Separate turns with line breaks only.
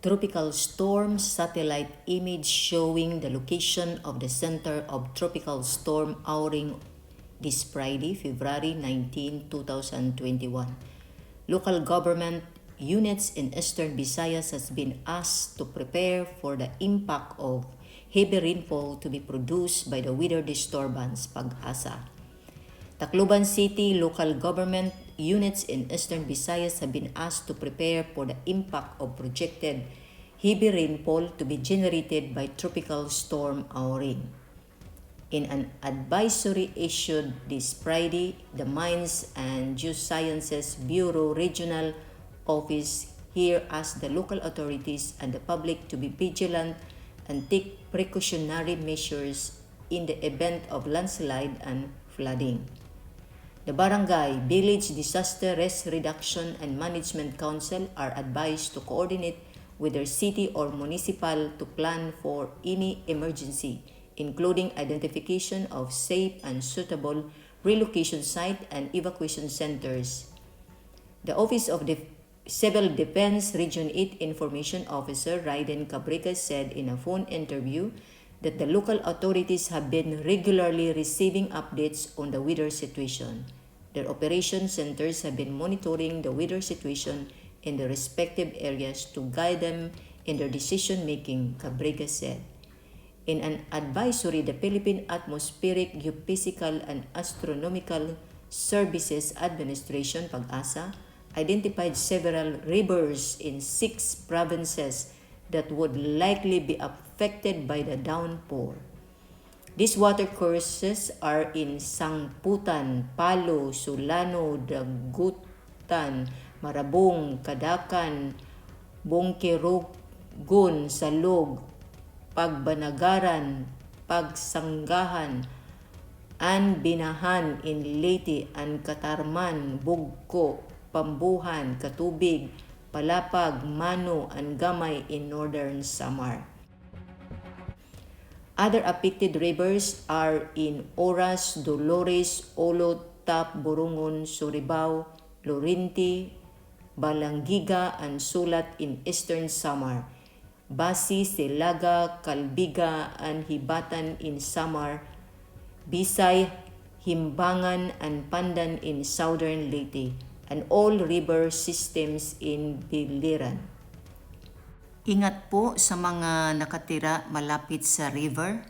Tropical storm satellite image showing the location of the center of tropical storm Auring this Friday, February 19, 2021. Local government units in Eastern Visayas has been asked to prepare for the impact of heavy rainfall to be produced by the weather disturbance Pag-asa. Tacloban City local government units in Eastern Visayas have been asked to prepare for the impact of projected heavy rainfall to be generated by Tropical Storm Auring. In an advisory issued this Friday, the Mines and Geosciences Bureau Regional Office here asked the local authorities and the public to be vigilant and take precautionary measures in the event of landslide and flooding. The Barangay Village Disaster Risk Reduction and Management Council are advised to coordinate with their city or municipal to plan for any emergency, including identification of safe and suitable relocation site and evacuation centers. The Office of the Civil Defense Region 8 Information Officer Raiden Cabricas said in a phone interview that the local authorities have been regularly receiving updates on the weather situation. Their operation centers have been monitoring the weather situation in the respective areas to guide them in their decision-making, Cabricas said. In an advisory, the Philippine Atmospheric, Geophysical, and Astronomical Services Administration, Pag-asa, identified several rivers in 6 provinces that would likely be affected by the downpour. These water courses are in Sangputan, Palo, Solano, Dagutan, Marabong, Cadacan, Bongkerogon, Salog, Pagbanagaran, Pagsanggahan, and Binahan in Leyte, and Katarman, Bugko, Pambuhan, Katubig, Palapag, Mano, and Gamay in northern Samar. Other affected rivers are in Oras, Dolores, Olot, Tap, Borongon, Suribao, Lorente, Balangiga, and Sulat in eastern Samar. Basi, Silaga, Calbiga, and Hibatan in Samar. Bisay, Himbangan, and Pandan in southern Leyte, and all river systems in Biliran. Ingat po sa mga nakatira malapit sa river.